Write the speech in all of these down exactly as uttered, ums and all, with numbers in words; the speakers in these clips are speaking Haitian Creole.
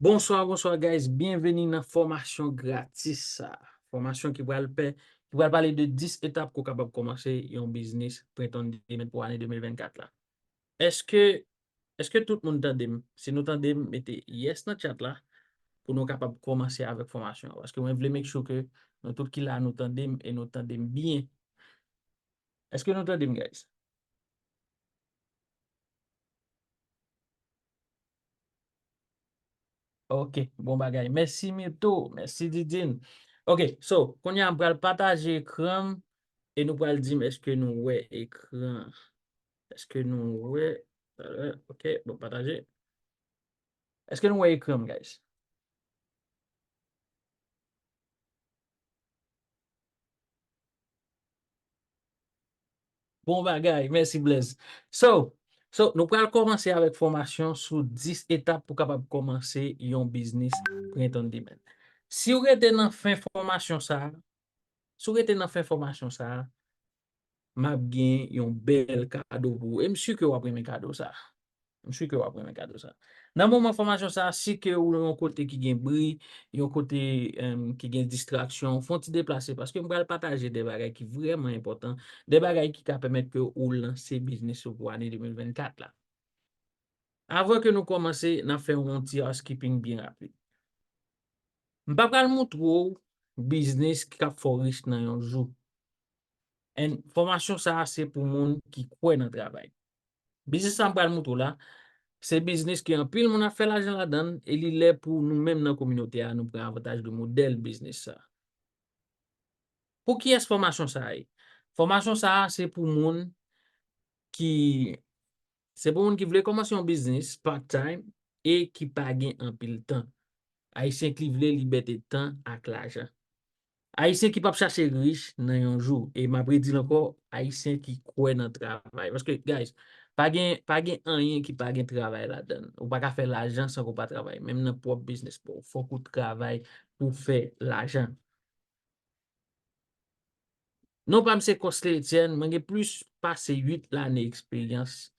Bonswa, bonswa, guys. Byenveni nan fòmasyon gratis sa. Fòmasyon ki pral pè, ki pral pale de dis etap pou w kapab kòmanse yon biznis print on demand pou ane de mil vennkat la. Èske, èske tout moun tande m? Si nou tande m, mete yes nan chat la pou nou kapab kòmanse avèk fòmasyon an. Paske mwen vle make sure ke nou tout ki la, nou tande m e nou tande m byen. Èske nou tande m, guys? Ok, bon bagay. Mèsi Mito, mèsi Didine. Ok, so, kounye a m pral pataje ekran m e nou pral di m èske nou wè ekran. Èske nou wè? Ok, bon, pataje. Èske nou wè ekran m, guys? Bon bagay, mèsi Blaise. So, so nou pral kòmanse avèk fòmasyon sou dis etap pou kapab kòmanse yon biznis print on demand. Si w rete nan fen fòmasyon sa a, si w rete nan fen fòmasyon sa a, m ap gen yon bèl kado pou ou. E m si ke w ap renmen kado sa a. M si ke w ap renmen kado sa. Nan moman fòmasyon sa, si ke ou yon kote ki gen bri, yon kote, em, ki gen distraksyon, fè yon ti deplase, paske m pral pataje de bagay ki vrèman enpòtan, de bagay ki ka pèmèt ke ou lanse biznis ou pou ane de mil vennkat la. Avan ke nou kòmanse, n ap fè yon ti housekeeping byen rapid. M pa pral montre w biznis ki ap fè w rich nan yon jou. And fòmasyon sa a se pou moun ki kwè nan travay. Biznis sa m pral montre w la, se biznis ke anpil moun ap fè lajan ladan l, e li lè pou nou menm nan kominote a, nou pran avantaj de modèl biznis sa. Pou kiyès fòmasyon sa a ye? Fòmasyon sa a se pou moun ki, se pou moun ki vle kòmanse yon biznis part time e ki pa gen anpil tan. Ayisyen ki vle libète tan ak lajan. Ayisyen ki p ap chache rich nan yon jou. E m ap redi l ankò, Ayisyen ki kwè nan travay. Paske, guys, pa gen, pa gen anyen ki pa gen travay ladan l. Ou pa ka fè lajan san ke w pa travay. Menm nan pwòp biznis pa w, fòk ou travay pou fè lajan. Non pa m se Cosley Etienne, mwen gen plis pase uit lane eksperyans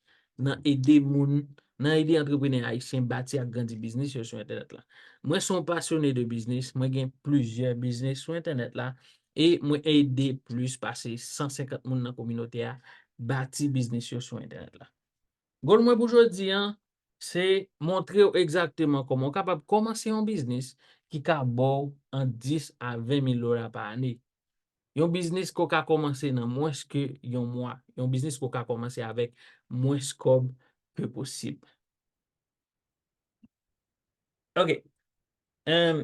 nan ede moun, nan ede antreprenè ayisyen bati ak grandi biznis yo sou entènèt la. Mwen se yon pasyone de biznis, mwen gen plizyè biznis sou entènèt la, e mwen ede plis pase san senkant moun nan kominote a bati biznis yo sou entènèt la. Goal mwen pou jodi a, se montre w egzakteman kòman w kapab kòmanse yon biznis ki ka ba w ant dis a ven mil dola pa ane. Yon biznis ke w ka kòmanse nan mwens ke yon mwa. Yon biznis ke w ka kòmanse avèk mwens kòb ke posib. Ok. Em,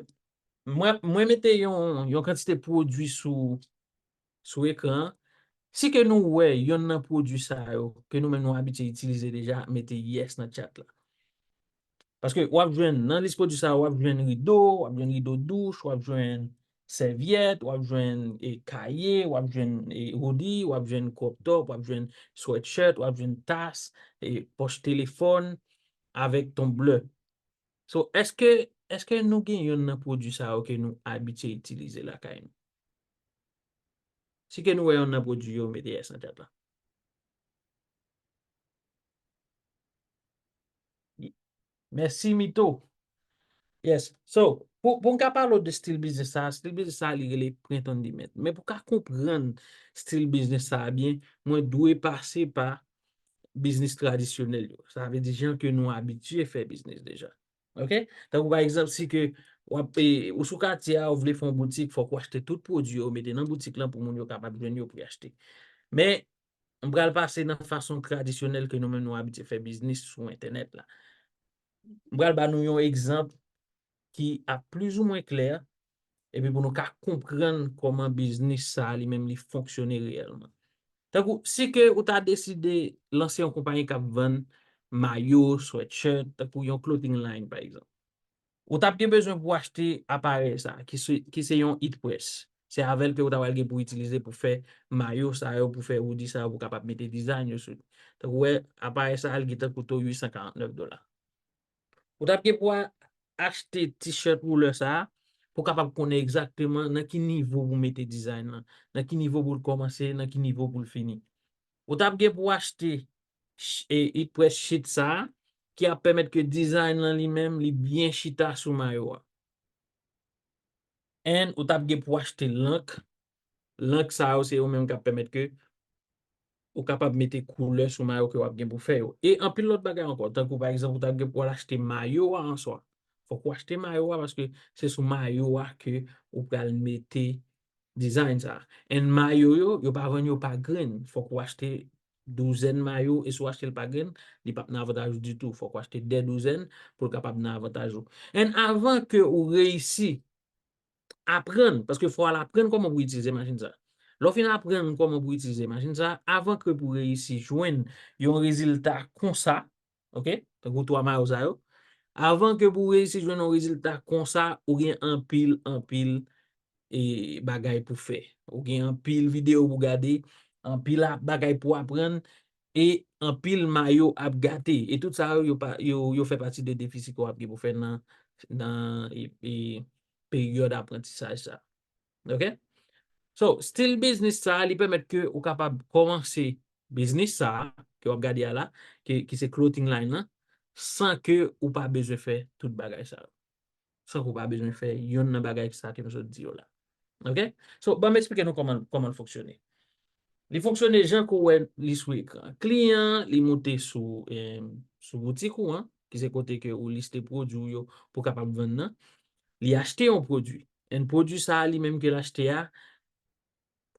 mwen, mwen mete yon, yon kantite pwodui sou, sou ekran an. Si ke nou wè yonn nan pwodui sa yo, ke nou menm nou abitye itilize deja, mete yes nan chat la. Paske w ap jwenn, nan lis pwodui sa yo, w ap jwenn rido, w ap jwenn rido douch, w ap jwenn sèvyèt, w ap jwenn, e, kaye, w ap jwenn, e, hoodie, w ap jwenn crop top, w ap jwenn sweatshirt, w ap jwenn tas, e, pòch telefòn, avèk tumbler. So, èske, èske nou gen yonn nan pwodui sa yo ke nou abitye itilize lakay nou? Si ke nou wè yonn nan pwodui yo, mete yes nan chat la. Mèsi, Mito. Yes. So, pou, pou m ka pale w de stil biznis sa, stil biznis sa, li rele print on demand. Men pou ka konprann stil biznis sa byen, mwen dwe pase pa biznis tradisyonèl yo. Sa vle di jan ke nou abitye fè biznis deja. Ok? Tankou pa egzanp, si ke w ap, e, ou sou katye a, ou vle fè yon boutik, fòk ou achte tout pwodui yo, mete nan boutik lan pou moun yo kapab jwenn yo pou y achte. Men, m pral pase nan fason tradisyonèl ke nou menm nou abitye fè biznis sou entènèt la. M pral ba nou yon egzanp ki ap plizoumwen klè, epi pou nou ka konprann kòman biznis sa a li menm li fonksyone reyèlman. Tankou, si ke ou ta deside lanse yon konpayi k ap vann mayo, sweatshirt, tankou yon clothing line, pa egzanp. Ou t ap gen bezwen pou achte aparèy sa, ki se, ki se yon heat press. Se avè l ke ou ta pral gen pou itilize pou fè mayo sa yo, pou fè hoodie sa yo, pou kapab mete design yo sou li. Tankou wè, aparèy sa a, li gentan koute w uit san karant nèf dola. Ou t ap gen pou a-, achte t-shirt roller sa a, pou kapab konnen egzakteman nan ki nivo pou mete design lan, nan ki nivo pou l kòmanse, nan ki nivo pou l fini. Ou t ap gen pou achte ch-, e, heat press sheet sa a, ki ap pèmèt ke design lan li menm, li byen chita sou mayo a. And ou t ap gen pou achte lank. Lank sa yo, se yo menm k ap pèmèt ke ou kapab mete koulè sou mayo ke w ap gen pou fè yo. E anpil lòt bagay ankò, tankou pa egzanp, ou t ap gen pou al achte mayo a an swa. Fòk ou achte mayo a, paske se sou mayo a ke ou pral mete design sa. And mayo yo, yo pa vann yo pa grenn. Fòk ou achte douzèn mayo, e si w achte l pa grenn, li p ap nan avantaj ou ditou. Fòk ou achte de douzèn pou l kapab nan avantaj ou. And avan ke ou reyisi aprann, paske fò w al aprann kòman pou itilize machin sa. Lè w fin aprann kòman pou itilize machin sa, avan ke pou reyisi jwenn yon rezilta konsa, oke? Tankou twa mayo sa yo. Avan ke pou reyisi jwenn yon rezilta konsa, ou gen anpil, anpil, e, bagay pou fè. Ou gen anpil videyo pou gade, anpil ap-, bagay pou aprann, e anpil mayo ap gate. E tout sa yo, yo pa, yo, yo fè pati de defi ke w ap gen pou fè nan, nan, e, e, peryòd aprantisaj sa. Oke? So, stil biznis sa, li pèmèt ke ou kapab kòmanse biznis sa, ke w ap gade a la, ke, ki se clothing line lan, san ke ou pa bezwen fè tout bagay sa yo. San ke w pa bezwen fè yonn nan bagay sa ke m sot di yo la. Oke? So, ban m eksplike nou kòman, kòman l fonksyone. Li fonksyone jan ke w wè li sou ekran. Kliyan an, li moute sou, em, sou boutik ou an, ki se kote ke ou liste pwodui w yo pou w kapab vann nan. Li achte yon pwodui. And pwodui sa a, li menm ke l achte a,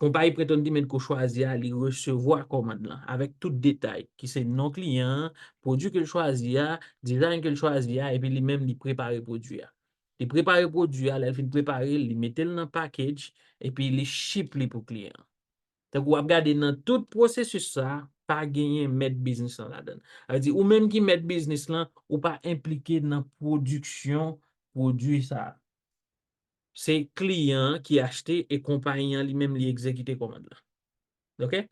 konpayi Pretendiment ke w chwazi a, li resevwa kòmand lan, avèk tout detay, ki se non kliyan an, pwodui ke l chwazi a, design ke l chwazi a, epi li menm li prepare pwodui a. Li prepare pwodui a, lè l fin prepare l, li mete l nan package, epi li ship li pou kliyan an. Tankou w ap gade nan tout pwosesis sa, pa genyen mèt biznis lan ladan l. Sa vle di, ou menm ki mèt biznis lan, ou pa enplike nan pwodiksyon pwodui sa a. Se kliyan an ki achte e konpayi an li menm li egzekite kòmand lan. Oke?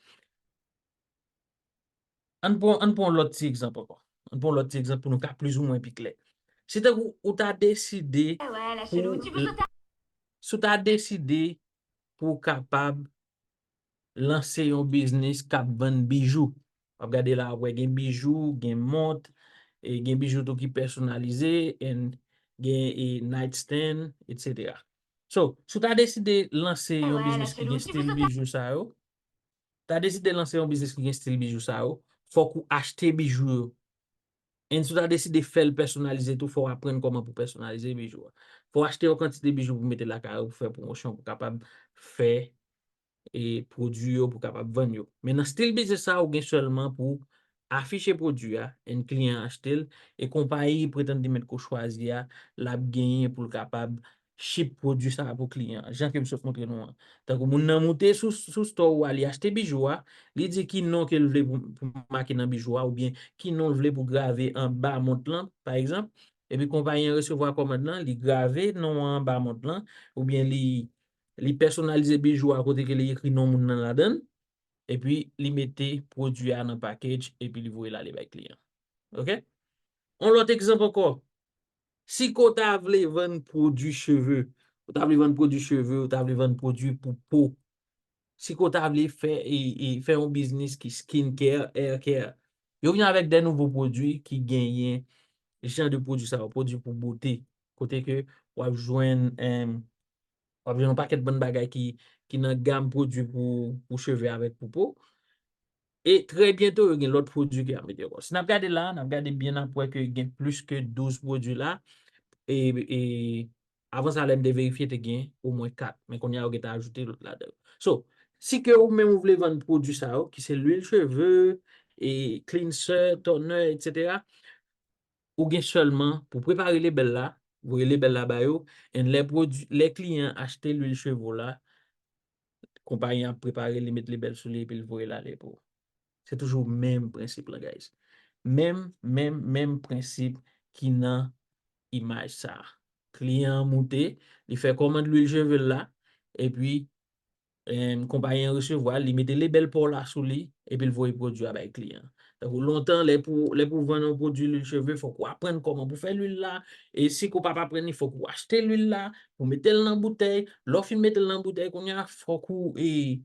Ann pran, ann pran yon lòt ti egzanp ankò. Ann pran yon lòt ti egzanp pou nou ka plizoumwen pi klè. Si tankou ou ta deside pou, si w ta deside pou w kapab lanse yon biznis k ap vann bijou. W ap gade la, w ap wè gen bijou, gen mont, e gen bijou tou ki pèsonalize, and gen, e, nightstand, et cetera. So, si w ta deside lanse yon biznis ki gen stil bijou sa yo, ta deside lanse yon biznis ki gen stil bijou sa yo, fòk ou achte bijou yo. And si w ta deside fè l pèsonalize tou, fò w aprann kòman pou pèsonalize bijou a. Fò w achte yon kantite bijou pou mete lakay ou, pou fè pwomosyon, pou kapab fè, e, pwodui yo, pou kapab vann yo. Men nan stil biznis sa, ou gen sèlman pou afiche pwodui a, and kliyan an achte l, e konpayi Pretendiment ke w chwazi a, l ap genyen pou l kapab ship pwodui sa a pou kliyan an, jan ke m sot montre nou an. Tankou moun nan moute sou, sou store ou a, li achte bijou a, li di ki non ke l vle pou, pou make nan bijou a, oubyen ki non l vle pou grave anba mont lan, pa egzanp, epi konpayi an resevwa kòmand lan, li grave non an anba mont lan, oubyen li, li pèsonalize bijou a kote ke li ekri non moun nan ladan l, epi li mete pwodui a nan package, epi li voye l ale bay kliyan. Oke? Yon lòt egzanp ankò. Si ke w ta vle vann pwodui cheve, ou ta vle vann pwodui cheve, ou ta vle vann pwodui pou po, si ke w ta vle fè, e, e, fè yon biznis ki skin care, hair care, yo vin avèk de nouvo pwodui ki genyen jan de pwodui sa yo, pwodui pou bote, kote ke w ap jwenn, em, w ap jwenn yon pakèt bann bagay ki, ki nan gam pwodui pou, pou cheve avèk pou po. E trè byento, yo gen lòt pwodui ke y ap mete ankò. Si n ap gade la, n ap gade byen, n ap wè ke gen plis ke douz pwodui la. E, e avan sa, lè m te verifye, te gen omwen kat. Men kounye a, yo gentan ajoute lòt ladan yo. So, si ke ou menm ou vle vann pwodui sa yo, ki se lwil cheve, e cleanser, toner, et cetera, ou gen sèlman pou prepare lebèl la, voye lebèl la ba yo, and lè pwodui, lè kliyan an achte lwil cheve w la, konpayi an ap prepare li, met lebèl sou li, epi l voye l ale pou ou. Se toujou menm prensip lan, guys. Menm, menm, menm prensip ki nan imaj sa a. Kliyan an moute, li fè kòmand lwil cheve l la, epi, em, konpayi an resevwa l, li mete lebèl pa w la sou li, epi l voye pwodui a bay kliyan an. Tankou lontan, lè pou, lè pou vann yon pwodui lwil cheve, fòk ou aprann kòman pou fè lwil la. E si ke w p ap aprann li, fòk ou achte lwil la, pou mete l nan boutèy. Lè w fin mete l nan boutèy, kounye a, fòk ou, e,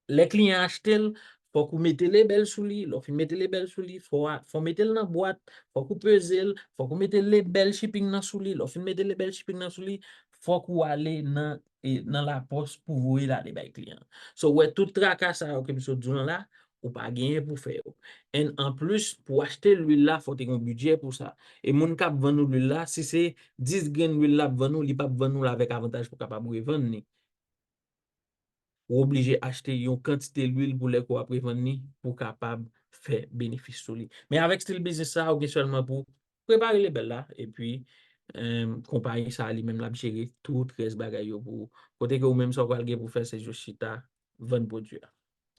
lè kliyan an achte l, fòk ou mete lebèl sou li. Lè w fin mete lebèl sou li, fò a, fò mete l nan bwat, fòk ou peze l, fòk ou mete lebèl shipping nan sou li. Lè w fin mete lebèl shipping nan sou li, fòk ou ale nan, e, nan lapòs pou voye l ale bay kliyan. So, w wè tout traka sa yo ke m sot di w la, ou pa genyen pou fè yo. And anplis, pou achte lwil la, fò w te gen yon bidjè pou sa. E moun k ap vann ou lwil la, si se dis grenn lwil l ap vann ou, li p ap vann ou l avèk avantaj pou w kapab revann li. Ou oblije achte yon kantite lwil pou lè ke w ap revann li, pou w kapab fè benefis sou li. Men avèk stil biznis sa, ou gen sèlman pou prepare lebèl la, epi, em, konpayi sa li menm l ap jere tout rès bagay yo pou ou. Kote ke ou menm sa w pral gen pou fè, se jis chita, vann pwodui a.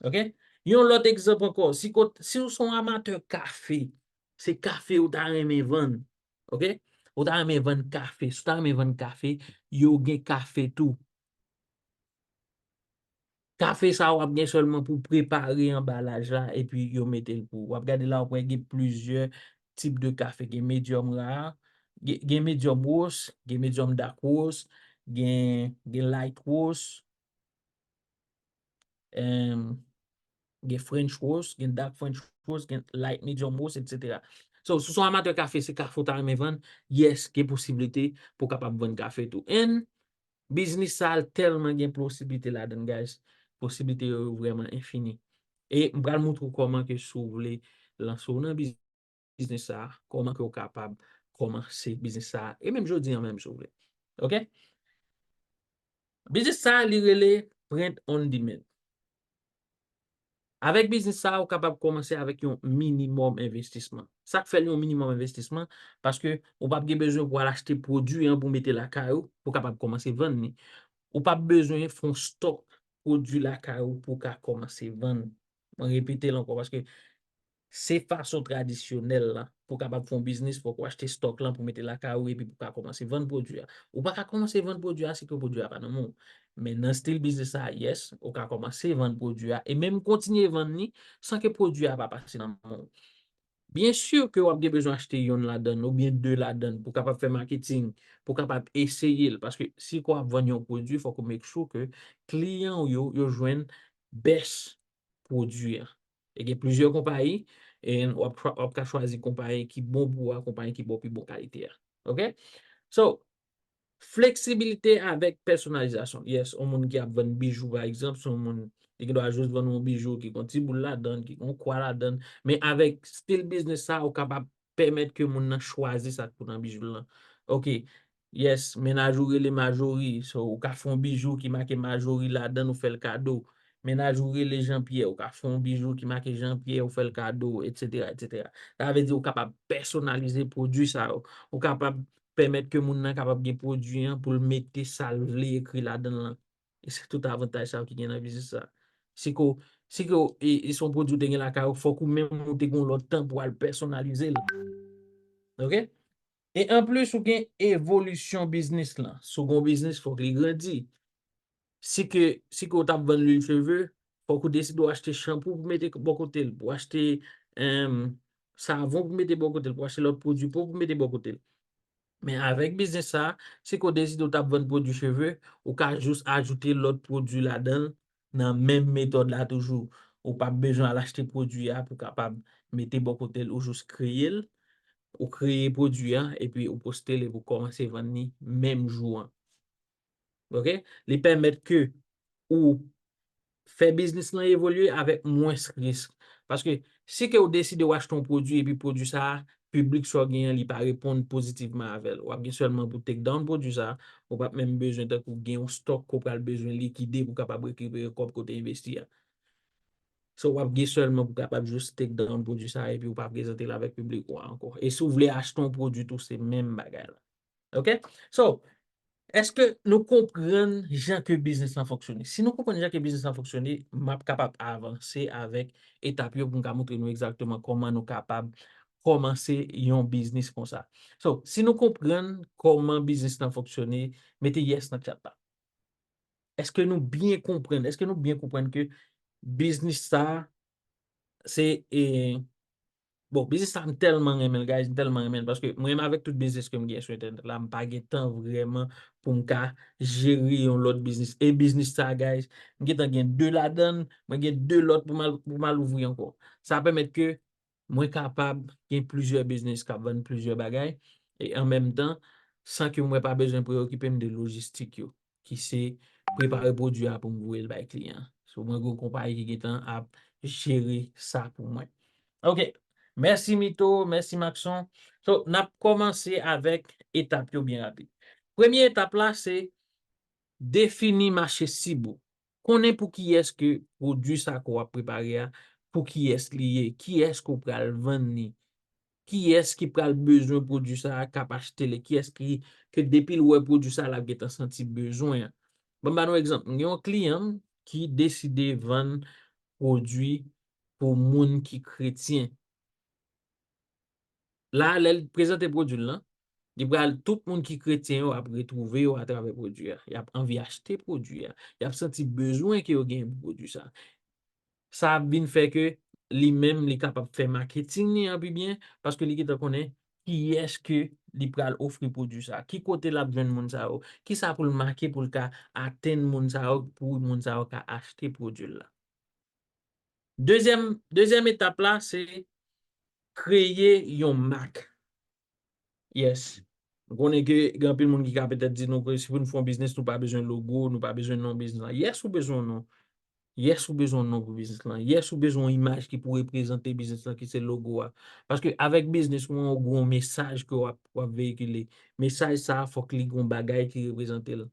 Oke? Yon lòt egzanp ankò, si kot, si w se yon amatè kafe, se kafe ou ta renmen vann, oke? Ou ta renmen vann kafe, si w ta renmen vann kafe, yo gen kafe tou. Kafe sa w ap gen sèlman pou prepare anbalaj la, epi yo mete l pou ou. W ap gade la, w ap wè gen plizyè tip de kafe. Gen medium rare, gen, gen medium roast, gen medium dark roast, gen, gen light roast, em, gen French roast, gen dark French roast, gen light medium roast, et cetera. So, si w se yon amatè kafe, se kafe w ta renmen vann, yes, gen posiblite pou w kapab vann kafe tou. And biznis sa a tèlman gen posiblite ladan l, guys. Posiblite yo, yo vrèman enfini. E m pral montre w kòman ke si w vle lanse w nan biznis sa a, kòman ke w kapab kòmanse biznis sa a. E menm jodi an menm, si w vle. Oke? Biznis sa a, li rele Print on Demand. Avèk biznis sa a, ou kapab kòmanse avèk yon minimòm envestisman. Sa k fè l yon minimòm envestisman? Paske ou p ap gen bezwen pou al achte pwodui an pou mete lakay ou, pou w kapab kòmanse vann li. Ou p ap bezwen fè yon stòk pwodui lakay ou pou w ka kòmanse vann. Mwen repete l ankò, paske se fason tradisyonèl la pou w kapab fè yon biznis, fòk ou achte stòk lan pou mete lakay ou epi pou w ka kòmanse vann pwodui a. Ou pa ka kòmanse vann pwodui a si ke pwodui a pa nan men w. Men nan stil biznis sa a, yes, ou ka kòmanse vann pwodui a e menm kontinye vann li san ke pwodui a pa pase nan men w. Byen si ke w ap gen bezwen achte yonn ladan l oubyen de ladan l pou w kapab fè maketing, pou w kapab eseye l. Paske si ke w ap vann yon pwodui, fòk ou make sure ke kliyan w yo, yo jwenn best pwodui an. E gen plizyè konpayi, e w ap, w ap ka chwazi konpayi ki bon pou ou a, konpayi ki ba w pi bon kalite a. Oke? So, fleksibilite avèk pèsonalizasyon. Yes, yon moun ki ap vann bijou, pa egzanp, se yon moun, li gen dwa jis vann yon bijou ki gen yon ti boul ladan l, ki gen yon kwa ladan l. Men avèk stil biznis sa, ou kapab pèmèt ke moun nan chwazi sa k pou nan bijou l lan. Oke, yes, mennaj ou rele Majori, so ou ka fè yon bijou ki make Majori ladan l, ou fè l kado. Mennaj ou rele Jean Pierre, ou ka fè yon bijou ki make Jean Pierre, ou fè l kado, et cetera, et cetera. Sa vle di ou kapab pèsonalize pwodui sa yo. Ou kapab pèmèt ke moun nan kapab gen pwodui an pou l mete sa l vle ekri ladan l lan. E se tout avantaj sa yo ki gen nan biznis sa. Si ke w, si ke w, e, e se yon pwodui w te gen lakay ou, fòk ou menm ou te gen yon lòt tan pou al pèsonalize l. Oke? E anplis, ou gen evolisyon biznis lan. Si w gen yon biznis, fòk li grandi. Si ke, si ke w t ap vann lwil cheve, fòk ou deside w achte chanpou pou mete bò kote l, pou w achte, em, savon pou mete bò kote l, pou w achte lòt pwodui po pou mete bò kote l. Men avèk biznis sa, si ke w deside w t ap vann pwodui cheve, ou ka jis ajoute lòt pwodui ladan l, nan menm metòd la toujou. Ou p ap bezwen al achte pwodui a pou w kapab mete bò kote l, ou jis kreye l, ou kreye pwodui a, epi ou poste l, epi ou kòmanse vann li menm jou an. Oke? Li pèmèt ke ou fè biznis lan evolye avèk mwens risk. Paske si ke w deside w achte yon pwodui epi pwodui sa a, piblik sa w genyen an, li pa reponn pozitivman avè l, w ap gen sèlman pou take down pwodui sa a, ou p ap menm bezwen tankou gen yon stòk ke w pral bezwen likide pou w kapab rekipere kòb ke w te envesti a. So, w ap gen sèlman pou w kapab jis take down pwodui sa a epi w pa prezante l avèk piblik ou a ankò. E si w vle achte yon pwodui tou, se menm bagay la. Oke? So, èske nou konprann jan ke biznis lan fonksyone? Si nou konprann jan ke biznis lan fonksyone, m ap kapab avanse avèk etap yo pou m ka montre nou egzakteman kòman nou kapab kòmanse yon biznis konsa. So, si nou konprann kòman biznis lan fonksyone, mete yes nan chat la. Èske nou byen konprann? Èske nou byen konprann ke biznis sa, se, e, Bon, biznis sa, m tèlman renmen l, guys, m tèlman renmen l, paske mwen menm avèk tout biznis ke m gen sou entènèt la, m pa gen tan vrèman pou m ka jere yon lòt biznis. E biznis sa, guys, m gentan gen de ladan l, mwen gen de lòt pou m al, pou m al ouvri ankò. Sa pèmèt ke mwen kapab gen plizyè biznis k ap vann plizyè bagay, e an menm tan, san ke mwen pa bezwen preyokipe m de lojistik yo, ki se prepare pwodui a pou m voye l bay kliyan. So, mwen gen yon konpayi ki gentan ap jere sa pou mwen. Ok. Mèsi Mito, mèsi Maxon. So, n ap kòmanse avèk etap yo byen rapid. Premye etap la, se defini mache sib ou. Konnen pou kiyès ke pwodui sa ke w ap prepare a, pou kiyès li ye, kiyès ke w pral vann li, kiyès ki pral bezwen pwodui sa a k ap achte l, kiyès ki, ke depi l wè pwodui sa a, l ap gentan santi bezwen an. Ban m ba nou egzanp, m gen yon kliyan m ki deside vann pwodui pou moun ki kretyen. La, lè l prezante pwodui l lan, li pral, tout moun ki kretyen yo ap retwouve yo atravè pwodui a. Y ap anvi achte pwodui a. Y ap santi bezwen ke yo genyen pou pwodui sa. Sa ap vin fè ke li menm, li kapab fè maketing li an pi byen, paske li gentan konnen kiyès ke li pral ofri pwodui sa. Ki kote l ap jwenn moun sa yo? Kisa pou l make pou l ka atenn moun sa yo, pou moun sa yo ka achte pwodui l la? Dezyèm, dezyèm etap la, se kreye yon mak. Yes. M konnen ke gen anpil moun ki ka petèt di nou ke si pou nou fè yon biznis, nou pa bezwen logo, nou pa bezwen non biznis lan. Yes, ou bezwen yon non. Yes, ou bezwen yon non pou biznis lan. Yes, ou bezwen yon imaj ki pou reprezante biznis lan, ki se logo a. Paske avèk biznis ou an, ou gen yon mesaj ke w ap, w ap veyikile. Mesaj sa a, fòk li gen yon bagay ki reprezante l.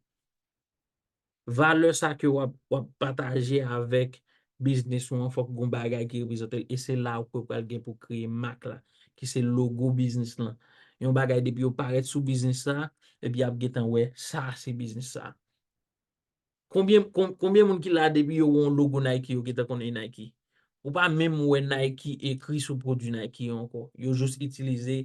Valè sa ke w ap, w ap pataje avèk biznis ou an, fòk gen yon bagay ki reprezante l. E se la ou pral gen pou kreye mak la, ki se logo biznis lan. Yon bagay depi yo parèt sou biznis sa, epi y ap gentan wè, sa se biznis sa. Konbyen, kon-, konbyen moun ki la depi yo wè yon logo Nike, yo gentan konnen Nike? Ou pa menm wè Nike ekri sou pwodui Nike yo ankò. Yo jis itilize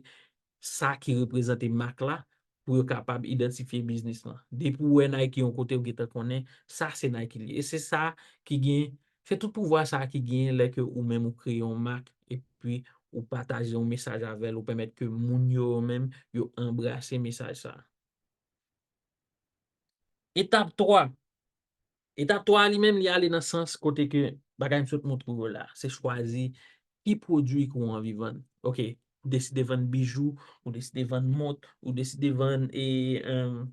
sa ki reprezante mak la pou yo kapab idantifye biznis lan. Depi w wè Nike yon kote, ou gentan konnen sa se Nike li ye. E se sa ki gen, se tout pouvwa sa ki gen lè ke ou menm ou kreye yon mak epi ou pataje yon mesaj avè l, ou pèmèt ke moun yo, yo menm, yo anbrase mesaj sa. Etap twa. Etap twa a li menm, li ale nan sans kote ke bagay m sot montre w la. Se chwazi ki pwodui ke w anvi vann. Ok, ou deside vann bijou, ou deside vann mont, ou deside vann, e, em,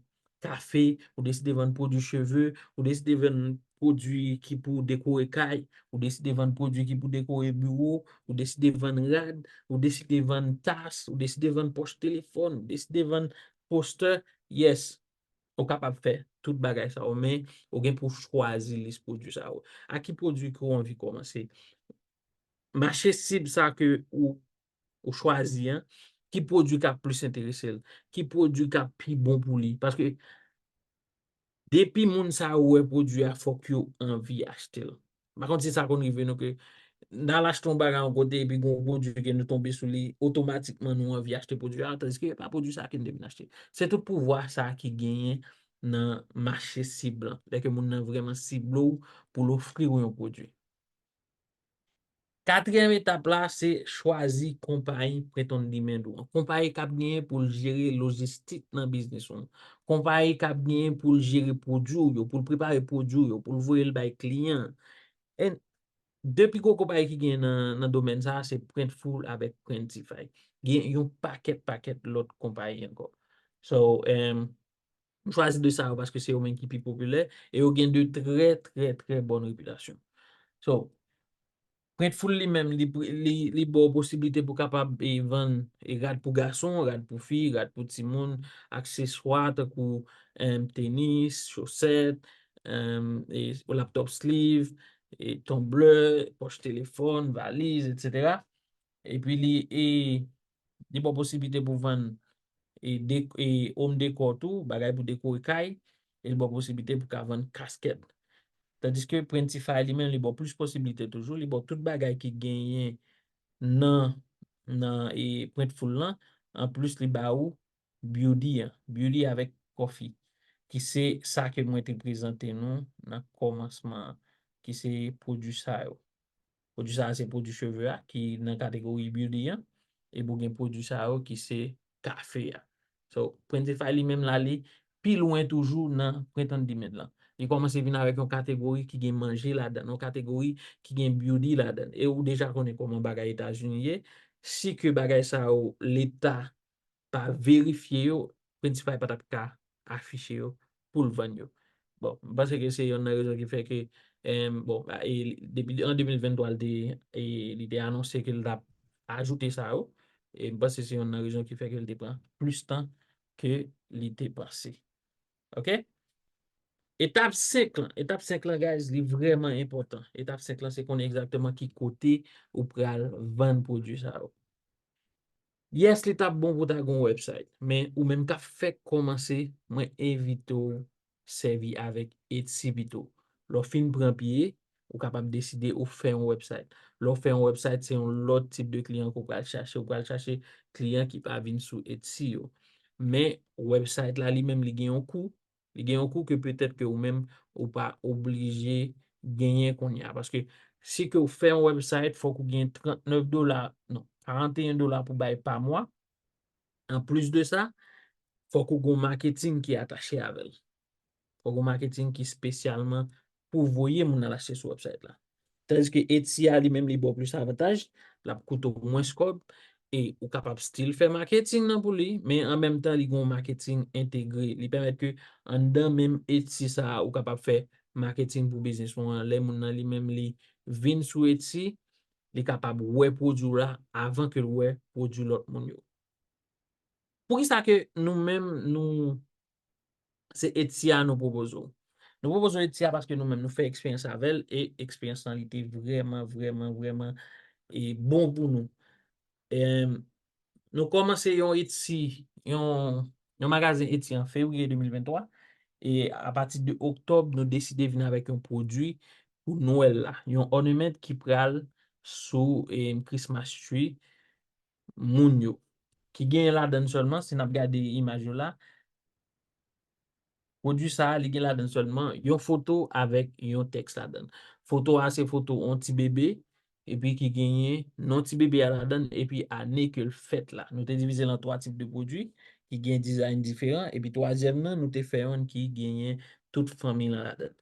kafe, ou deside vann pwodui cheve, ou deside vann pwodui ki pou dekore kay, ou deside vann pwodui ki pou dekore biwo, ou deside vann rad, ou deside vann tas, ou deside vann pòch telefòn, ou deside vann postè. Yes, ou kapab fè tout bagay sa yo, men ou gen pou chwazi lis pwodui sa yo. A ki pwodui ke w anvi kòmanse? Mache sib sa ke ou, ou chwazi an, ki pwodui k ap plis enterese l? Ki pwodui k ap pi bon pou li? Paske depi moun sa yo wè pwodui a, fòk yo anvi achte l. M pa konn si sa konn rive nou ke n al achte yon bagay yon kote epi gen yon pwodui ke nou tonbe sou li, otomatikman nou anvi achte pwodui a, tandiske e pa pwodui sa ke n te vin achte. Se tout pouvwa sa ki genyen nan mache sib lan. Lè ke moun nan vrèman sible w pou l ofri w yon pwodui. Katriyèm etap la, se chwazi konpayi print on demand ou an. Konpayi k ap genyen pou l jere lojistik nan biznis ou an. Konpayi k ap genyen pou l jere pwodui w yo, pou l prepare pwodui w yo, pou l voye l bay kliyan. And de pi gwo konpayi ki genyen nan, nan domèn sa a, se Printful avèk Printify. Gen yon pakèt, pakèt lòt konpayi ankò. So, em, m chwazi de sa yo paske se yo menm ki pi popilè e yo gen de trè, trè, trè bòn repitasyon. So, Printful li menm, li, pri- li, li ba w posiblite pou kapab e, vann e, rad pou gason, rad pou fi, rad pou timoun, akseswa tankou em, tenis, chosèt, em, e, laptop sleeve, e, tonblè, pòch telefòn, valiz, etsetera. Epi li, e, li ba w posiblite pou vann e, de, e, home decor tou, bagay pou dekore kay, e li ba w posiblite pou ka vann kaskèt. Tandiske Printify li menm, li ba w plis posiblite toujou, li ba w tout bagay ki genyen nan, nan e, Printful lan, anplis li ba ou beauty an, beauty avèk coffee, ki se sa ke mwen te prezante nou nan kòmansman an, ki se pwodui sa yo. Pwodui sa a se pwodui cheve a ki nan kategori beauty an. epi w gen pwodui sa yo ki se kafe a. So, Printify li menm l ale pi lwen toujou nan print on demand lan. Li kòmanse vin avèk yon kategori ki gen manje ladan l, yon kategori ki gen beauty ladan l. E ou deja konnen kòman bagay Etazini ye. Si ke bagay sa yo, Leta pa verifye yo, Printify pa t ap ka afiche yo pou l vann yo. Bon, m panse ke se yonn nan rezon ki fè ke, em, bon, a, e, depi an de mil venntwa, li te, e, li te anonse ke l t ap ajoute sa yo. E m panse se yonn nan rezon ki fè ke l te pran plis tan ke li te panse. Ok? Etap senk lan, etap senk lan, guys, li vrèman enpòtan. Etap senk lan, se konnen egzakteman ki kote ou pral vann pwodui sa yo. Yes, li t ap bon pou w ta gen yon website, men ou menm k ap fèk kòmanse, mwen envite w sèvi avèk Etsy pito. Lè w fin pran pye, ou kapab deside ou fè yon website. Lè w fè yon website, se yon lòt tip de kliyan ke w pral chache. Ou pral chache kliyan ki pa vin sou Etsy yo. Men, website la li menm, li gen yon kou. Li gen yon kou ke petèt ke ou menm, ou pa oblije genyen kounye a. Paske si ke w fè yon website, fòk ou gen trannèf dola, non, karanteyen dola pou bay pa mwa. Anplis de sa, fòk ou gen yon maketing ki atache avè l. Fòk ou gen yon maketing ki espesyalman pou voye moun al achte sou website la. Tandiske Etsy a li menm li ba w plis avantaj, l ap koute w mwens kòb, e ou kapab still fè maketing nan pou li, men an menm tan li gen yon maketing entegre. Li pèmèt ke anndan menm Etsy sa a, ou kapab fè maketing pou biznis ou an, lè moun nan li menm li vin sou Etsy, li kapab wè pwodui w la avan ke l wè pwodui lòt moun yo. Poukisa ke nou menm, nou, se Etsy a nou pwopoze w? Nou pwopoze w Etsy a paske nou menm nou fè eksperyans avè l, e eksperyans lan li te vrèman, vrèman, vrèman, e bon pou nou. Em, nou kòmanse yon Etsy, yon, yon magazen Etsy an fevriye de mil venntwa, e apati de oktòb, nou deside vin avèk yon pwodui pou Nwèl la, yon ornament ki pral sou, em, Christmas tree moun yo, ki genyen ladan l sèlman, si n ap gade imaj yo la, pwodui sa a, li gen ladan l sèlman yon foto avèk yon tèks ladan l. Foto a se foto yon ti bebe, epi ki genyen non ti bebe a ladan l, epi ane ke l fèt la. Nou te divize l an twa tip de pwodui, ki gen dizayn diferan, epi twazyèm nan, nou te fè yonn ki genyen tout fanmi lan ladan l.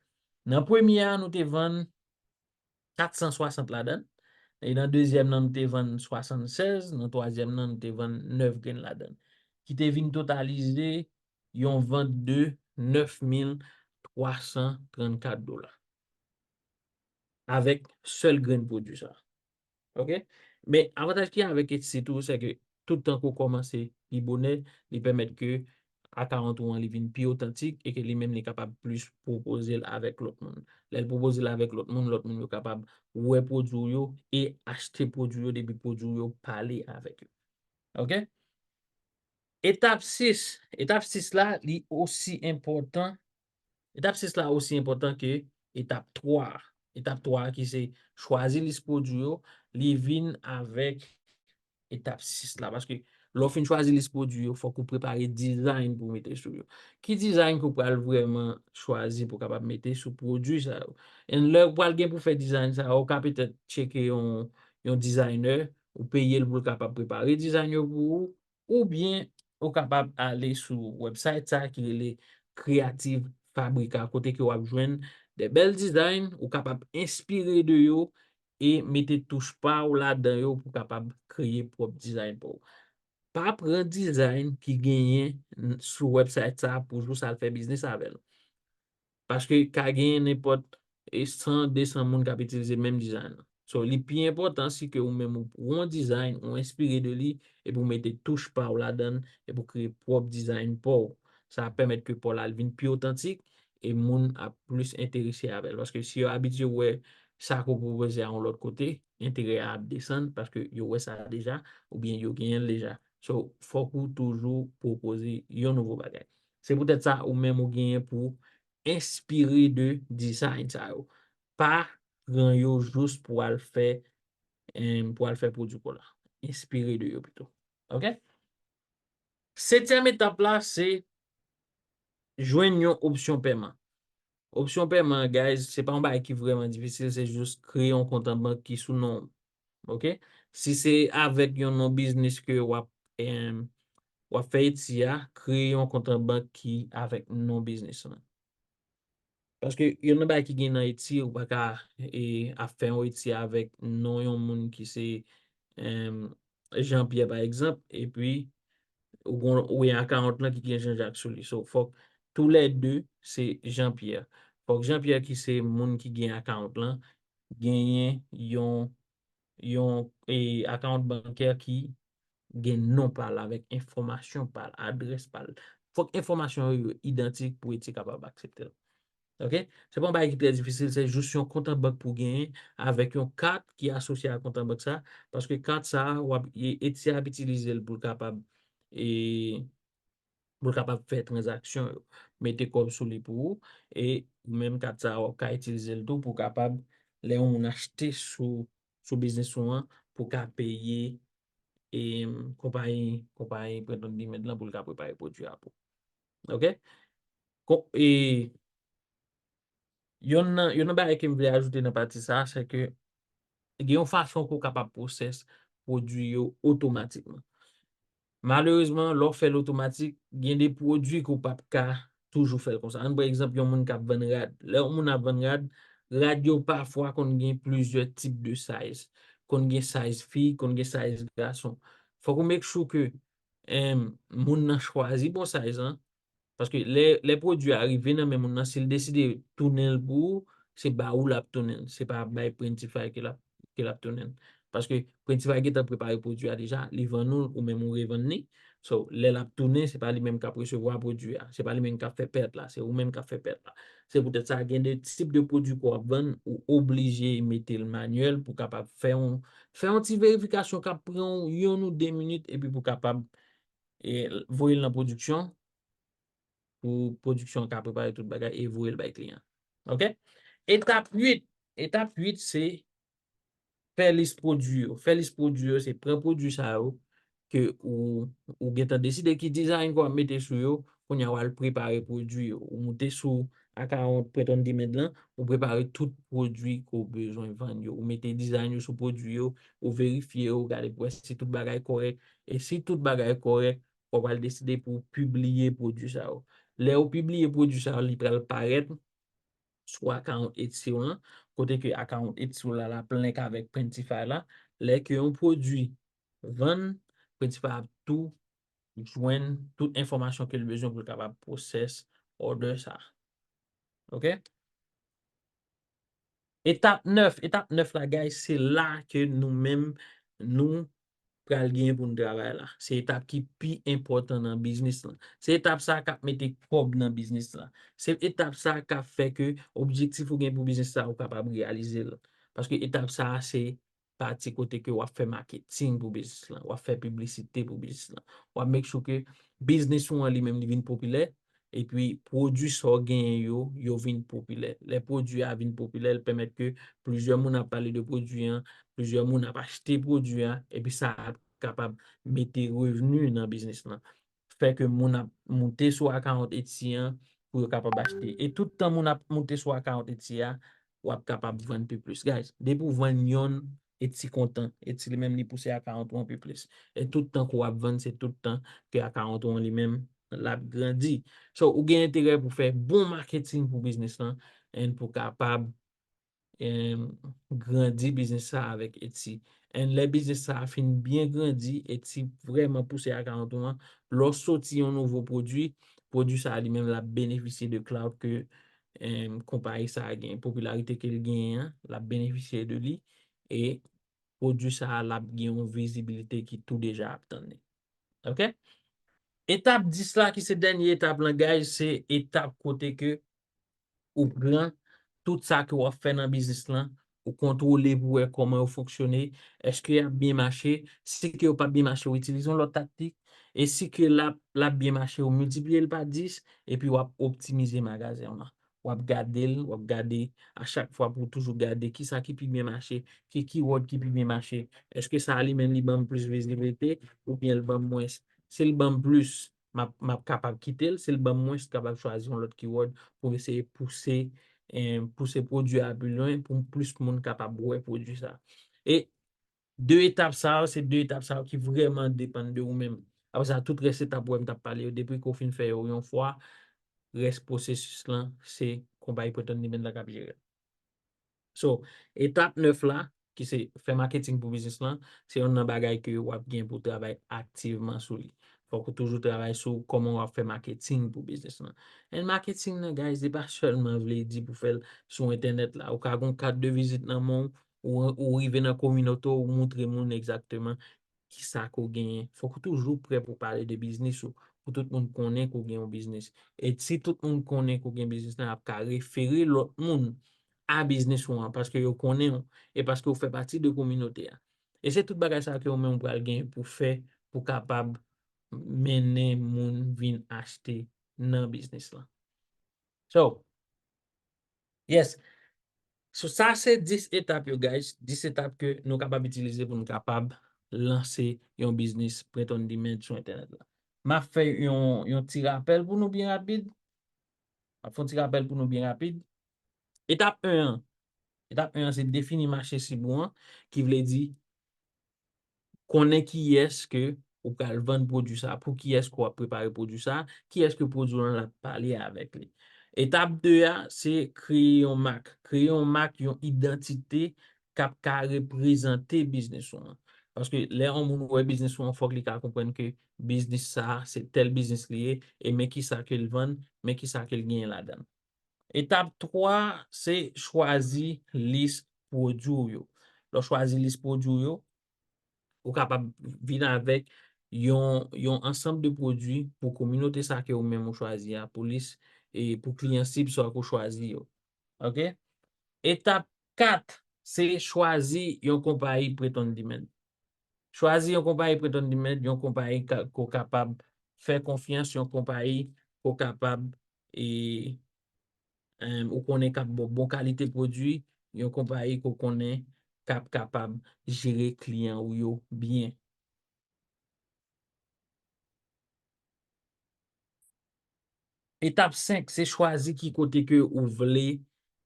Nan premye a, nou te vann kat san swasant ladan l. E nan dezyèm nan, nou te vann swasannsèz, nan twazyèm nan, nou te vann nèf grenn ladan l. Ki te vin totalize yon vant de nèf mil twa san trannkat dola. Avèk sèl grenn pwodui sa. Ok? Men avantaj ki avèk Etsy tou, se ke tout tan ke w kòmanse pi bonè, li pèmèt ke akawont ou an li vin pi otantik e ke li menm li kapab plis pwopoze l avèk lòt moun. Lè l pwopoze l avèk lòt moun, lòt moun yo kapab wè pwodui w yo e achte pwodui yo depi pwodui w yo pale avèk yo. Ok? Etap sis, etap sis la, li osi enpòtan, etap sis la osi enpòtan ke etap twa a. Etap twa a ki se chwazi lis pwodui yo, li vin avèk etap sis la. Paske lè w fin chwazi lis pwodui yo, fòk ou prepare dizayn pou mete sou yo. Ki dizayn ke w pral vrèman chwazi pou w kapab mete sou pwodui sa yo? And lè w pral gen pou fè dizayn sa yo, ou ka petèt tcheke yon, yon dizayner, ou peye l pou l kapab prepare dizayn yo pou ou, oubyen ou kapab ale sou website sa ki rele Creative Fabrica, kote ke w ap jwenn de bèl dizayn, ou kapab enspire de yo e mete touch pa w ladan yo pou kapab kreye pwòp dizayn pa w. Pa pran dizayn ki genyen n-, sou website sa pou jis al fè biznis avè l. Paske ka genyen nenpòt, e, san, desan moun k ap itilize menm dizayn lan. So, li pi enpòtan si ke ou menm ou pran yon dizayn, ou enspire de li, epi ou mete touch pa w ladan l, epi ou kreye pwòp dizayn pa w. Sa ap pèmèt ke pa w la vin pi otantik, e moun ap plis enterese avè l. Paske si yo abitye wè sa ke w pwopoze a yon lòt kote, enterè a ap desann, paske yo wè sa deja, oubyen yo genyen l deja. So, fòk ou toujou pwopoze yon nouvo bagay. Se poutèt sa, ou menm ou genyen pou enspire de dizayn sa yo. Pa pran yo jis pou al fè, em, pou al fè pwodui pa w la. Enspire de yo pito. Ok? Setyèm etap la, se jwenn yon opsyon pèman. Opsyon pèman, guys, se pa yon bagay ki vrèman difisil, se jis kreye yon kont an bank ki sou non w. Ok? Si se avèk yon non biznis ke w ap, em, w ap fè Etsy a, kreye yon kont an bank ki avèk non biznis lan. Paske youn nan bagay ki gen nan Etsy, ou pa ka, e, ap fè yon Etsy avèk non yon moun ki se, em, Jean Pierre, pa egzanp, epi ou gon, ou gen account lan ki gen Jean Jacques sou li. So, fòk toulède se Jean Pierre. Fòk Jean Pierre ki se moun ki gen account lan, genyen yon, yon, e, account bankè ki gen non pa l avèk enfòmasyon pa l, adrès pa l. Fòk enfòmasyon yo, yo idantik pou Etsy kapab aksepte l. Ok? Se pa yon bagay ki trè difisil, se jis yon kont an bank pou genyen avèk yon kat ki asosye a kont an bank sa, paske kat sa, w ap, e, Etsy ap itilize l pou l kapab, e, pou l kapab fè tranzaksyon yo, mete kòb sou li pou ou, e ou menm kat sa a, w ap ka itilize l tou pou kapab, lè yon moun achte sou, sou biznis ou an, pou ka peye, e, konpayi, konpayi Printemps de Demain lan pou l ka prepare pwodui a pou ou. Ok? Kon-, e, Youn nan, youn nan bagay ke m vle ajoute nan pati sa a, se ke gen yon fason ke w kapab pwosès pwodui yo otomatikman. Malerezman, lè w fè l otomatik, gen de pwodui ke w p ap ka toujou fè l konsa. Ann pran egzanp yon moun k ap vann rad. Lè yon moun ap vann rad, rad yo pafwa konn gen plizyè tip de size. Konn gen size fi, konn gen size gason. Fòk ou make sure ke, em, moun nan chwazi bon size lan. Paske lè, lè pwodui a rive nan men moun nan, si l deside tounen l pou ou, se ba ou l ap tounen l. Se pa bay Printify ke l ap, ke l ap tounen l. Paske Printify gentan prepare pwodui a deja, li vann ou l, ou menm ou revann li. So, lè l ap tounen, se pa li menm k ap resevwa pwodui a. Se pa li menm k ap fè pèt la, se ou menm k ap fè pèt la. Se poutèt sa, gen de tip de pwodui ke w ap vann, ou oblije mete l manyèl pou kapab fè yon, fè yon ti verifikasyon k ap pran w yonn ou de minit, epi pou kapab, e, voye l nan pwodiksyon, pou pwodiksyon an ka prepare tout bagay e voye l bay kliyan. Ok? Etap uit, etap uit se fè lis pwodui yo. Fè lis pwodui yo, se pran pwodui sa yo ke ou, ou gentan deside ki dizayn ke w ap mete sou yo, kounye a w al prepare pwodui yo. Ou moute sou account Printemps de Demain lan, ou prepare tout pwodui ke w bezwen vann yo. Ou mete dizayn yo sou pwodui yo, ou verifye yo, ou gade pou wè si tout bagay kòrèk. E si tout bagay kòrèk, w ap al deside pou w pibliye pwodui sa yo. Lè ou pibliye pwodui sa yo, li pral parèt sou account Etsy w lan, kote ke account Etsy w la, l ap link avèk Printify la. Lè ke yon pwodui vann, Printify ap tou jwenn tout enfòmasyon ke l bezwen pou l kapab pwosès order sa. Ok? Etap nèf, etap nèf la, guys, se la ke nou menm, nou pral genyen pou n travay la. Se etap ki pi enpòtan nan biznis lan. Se etap sa k ap mete kòb nan biznis lan. Se etap sa k ap fè ke objektif ou gen pou biznis la, ou kapab reyalize l. Paske etap sa a, se pati kote ke w ap fè marketing pou biznis lan, w ap fè piblisite pou biznis lan. W ap make sure ke biznis ou an li menm li vin popilè, epi pwodui sa w genyen yo, yo vin popilè. Lè pwodui a vin popilè, l pèmèt ke plizyè moun ap pale de pwodui an, plizyè moun ap achte pwodui a, epi sa ap kapab mete revni nan biznis lan. Fè ke moun ap moute sou account Etsy an pou yo kapab achte. E tout tan moun ap moute sou account Etsy a, w ap kapab vann pi plis. Guys, depi w vann yonn, Etsy kontan. Etsy li menm li pouse account ou an pi plis. E tout tan ke w ap vann, se tout tan ke account ou an li menm l ap grandi. So, ou gen enterè pou fè bon marketing pou biznis lan, and pou kapab, em, grandi biznis sa avèk Etsy. And lè biznis sa a fin byen grandi, Etsy vrèman pouse account ou an, lè w soti yon nouvo pwodui, pwodui sa a li menm l ap benefisye de clout ke, em, konpayi sa a gen, popilarite ke l genyen an, l ap benefisye de li, e pwodui sa a l ap gen yon vizibilite ki tou deja ap tann li. Ok? Etap dis la, ki se dènye etap lan, guys, se etap kote ke ou pran tout sa ke w ap fè nan biznis lan, ou kontwole pou wè kòman yo fonksyone, èske y ap byen mache, si ke yo p ap byen mache, ou itilize yon lòt taktik, e si ke l ap, l ap byen mache, ou miltipliye l pa dis, epi w ap optimize magazen w lan. W ap gade l, w ap gade a chak fwa pou w toujou gade kisa ki pi byen mache, ki keyword ki pi byen mache. Èske sa a li menm li ban m plis vizibilite oubyen l ban m mwens? Si l ban m plis, m ap, m ap kapab kite l. Si l ban m mwens, m kapab chwazi yon lòt keyword pou m eseye pouse, eh, pouse pwodui a pi lwen, pou plis moun kapab wè pwodui sa. E De etap sa yo, se de etap sa yo ki vrèman depann de ou menm. Apre sa, tout rès etap ou wè m t ap pale yo, depi ke w fin fè yo yon fwa, rès pwosesis lan, se konpayi Pretendiment la k ap jere l. So, etap nèf la, ki se fè maketing pou biznis lan, se youn nan bagay ke w ap gen pou w travay aktivman sou li. Fòk ou toujou travay sou kòman w ap fè maketing pou biznis lan. And maketing nan, guys, li pa sèlman vle di pou fè l sou entènèt la. Ou ka gen yon kat de vizit nan men w, ou, ou rive nan kominote w, ou montre moun egzakteman kisa ke w genyen. Fòk ou toujou prè pou w pale de biznis ou, pou tout moun konnen ke w gen yon biznis. E si tout moun konnen ke w gen biznis lan, y ap ka refere lòt moun a biznis ou an, paske yo konnen w, e paske w fè pati de kominote a. E se tout bagay sa ke ou menm ou pral gen pou fè, pou kapab mennen moun vin achte nan biznis lan. So, yes. So, sa se dis etap yo, guys. Dis etap ke nou kapab itilize pou nou kapab lanse yon biznis Pretendiment sou entènèt la. M ap fè yon, yon ti rapèl pou nou byen rapid. M ap fè yon ti rapèl pou nou byen rapid. Etap en an. Etap en an, se defini mache sib ou an, ki vle di konnen kiyès ke ou pral vann pwodui sa, pou kiyès ke w ap prepare pwodui sa, kiyès ke pwodui an l ap pale avèk li. Etap de a, se kreye yon mak. Kreye yon mak, yon idantite k ap ka reprezante biznis ou an. Paske lè yon moun wè biznis ou an, fòk li ka konprann ke biznis sa, se tèl biznis li ye, e men kisa ke l vann, men kisa ke l genyen ladan l. Etap twa, se chwazi lis pwodui w yo. Lè w chwazi lis pwodui w yo, ou kapab vin avèk yon, yon ansanm de pwodui pou kominote sa ke ou menm ou chwazi a, pou lis, e pou kliyan sib sa ke ou chwazi yo. Oke? Etap kat, se chwazi yon konpayi Pretendiment. Chwazi yon konpayi Pretendiment, yon konpayi ka, ke w kapab fè konfyans, yon konpayi ke w kapab, e, em, ou konnen k ap ba w bon kalite pwodui, yon konpayi ke w konnen k ap kapab jere kliyan ou yo byen. Etap senk, se chwazi ki kote ke ou vle,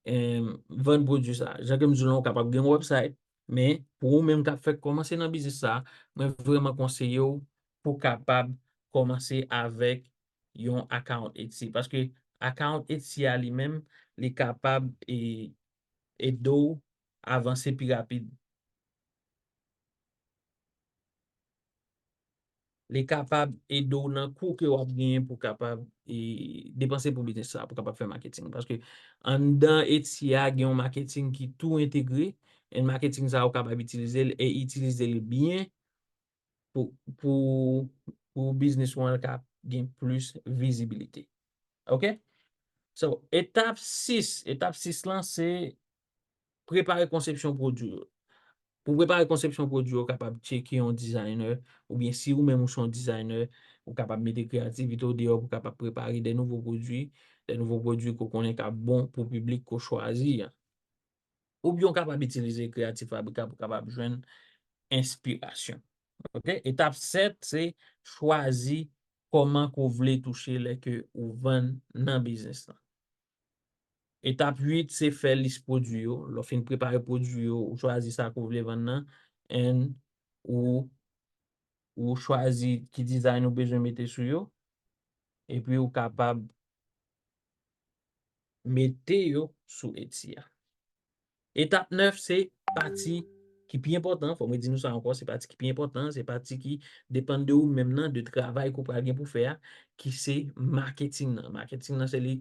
em, vann pwodui sa. Jan ke m di w lan, ou kapab gen yon website, men pou ou menm k ap fèk kòmanse nan biznis sa, mwen vrèman konseye w pou w kapab kòmanse avèk yon account Etsy. Paske account Etsy a li menm, li kapab, e, ede w avanse pi rapid. Li kapab ede w nan kou ke w ap genyen pou kapab, e, depanse pou biznis sa, pou kapab fè maketing. Paske anndan Etsy a, gen yon maketing ki tou entegre, e maketing sa, ou kapab itilize l e itilize l byen pou, pou, pou biznis ou an ka gen plis vizibilite. Oke? So, etap sis, etap sis lan, se prepare konsepsyon pwodui yo. Pou prepare konsepsyon pwodui yo, ou kapab tcheke yon designer, oubyen si ou menm ou se yon designer, ou kapab mete kreyativite w deyò pou kapab prepare de nouvo pwodui, de nouvo pwodui ke w konnen k ap bon pou piblik ke w chwazi an. Oubyen ou kapab itilize Creative Fabrica pou kapab jwenn enspirasyon. Oke? Etap sèt, se chwazi kòman ke w vle touche lè ke ou vann nan biznis lan. Etap uit, se fè lis pwodui yo. Lè w fin prepare pwodui yo, ou chwazi sa ke w vle vann nan, and ou, ou chwazi ki design ou bezwen mete sou yo, epi ou kapab mete yo sou Etsy a. Etap nèf, se pati ki pi enpòtan, fò mwen di nou sa ankò, se pati ki pi enpòtan, se pati ki depann de ou menm nan, de travay ke w pral gen pou fè a, ki se maketing nan. Maketing nan, se li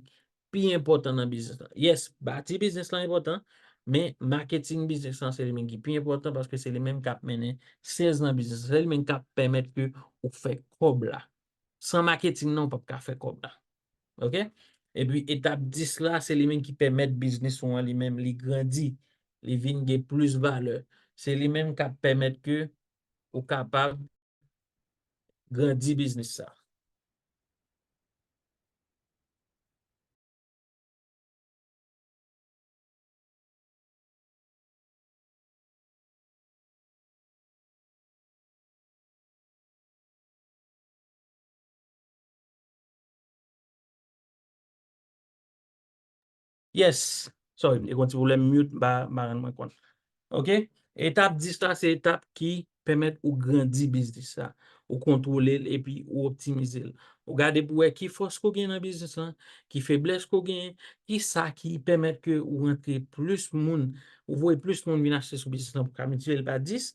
pi enpòtan nan biznis lan. Yes, pati biznis lan enpòtan, men maketing biznis lan se li menm ki pi enpòtan paske se li menm k ap mennen sales nan biznis lan. Se li menm k ap pèmèt ke ou fè kòb la. San maketing nan, ou p ap ka fè kòb la. Oke? Epi etap dis la, se li menm ki pèmèt biznis ou an li menm li grandi, li vin gen plis valè. Se li menm k ap pèmèt ke ou kapab grandi biznis sa. Yes. Sorry, m te gen yon ti pwoblèm mute, m pa, m pa rann mwen kont. Ok? Etap dis la, se etap ki pèmèt ou grandi biznis la. Ou kontwole l epi ou optimize l. Ou gade pou wè ki fòs ke w gen nan biznis lan, ki feblès ke w gen, ki sa ki pèmèt ke ou rantre plis moun, ou voye plis moun vin achte sou biznis lan pou ka miltipliye l pa dis,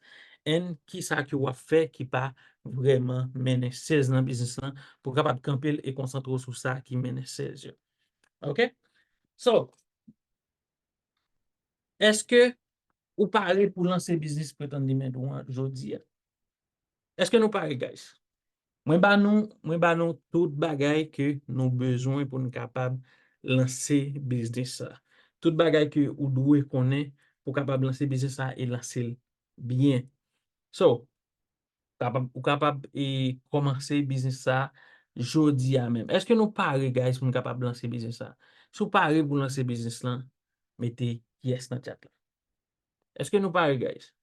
and ki sa ke w ap fè ki pa vrèman mennen sales nan biznis lan, pou w kapab kanpe l e konsantre w sou sa ki mennen sales yo. Ok? So, èske ou pare pou lanse biznis Pretendiment ou an jodi a? Èske nou pare, guys? Mwen ba nou, mwen ba nou tout bagay ke nou bezwen pou nou kapab lanse biznis sa. Tout bagay ke ou dwe konnen pou kapab lanse biznis sa e lanse l byen. So, kapab, ou kapab e kòmanse biznis sa jodi a menm. Èske nou pare, guys, pou nou kapab lanse biznis sa? Si w pare pou lanse biznis lan, mete yes nan chat la. Èske nou pare, guys?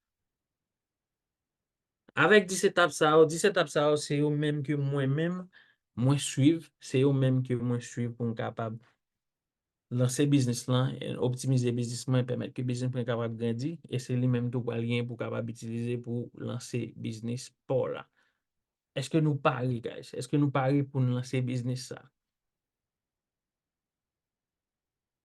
Avèk dis etap sa yo, dis etap sa yo, se yo menm ke mwen menm, mwen swiv, se yo menm ke mwen swiv pou m kapab lanse biznis lan, e optimize biznis mwen, pèmèt ke biznis mwen kapab grandi, e se li menm tou pral gen pou kapab itilize pou lanse biznis pa w la. Èske nou pare, guys? Èske nou pare pou n lanse biznis sa?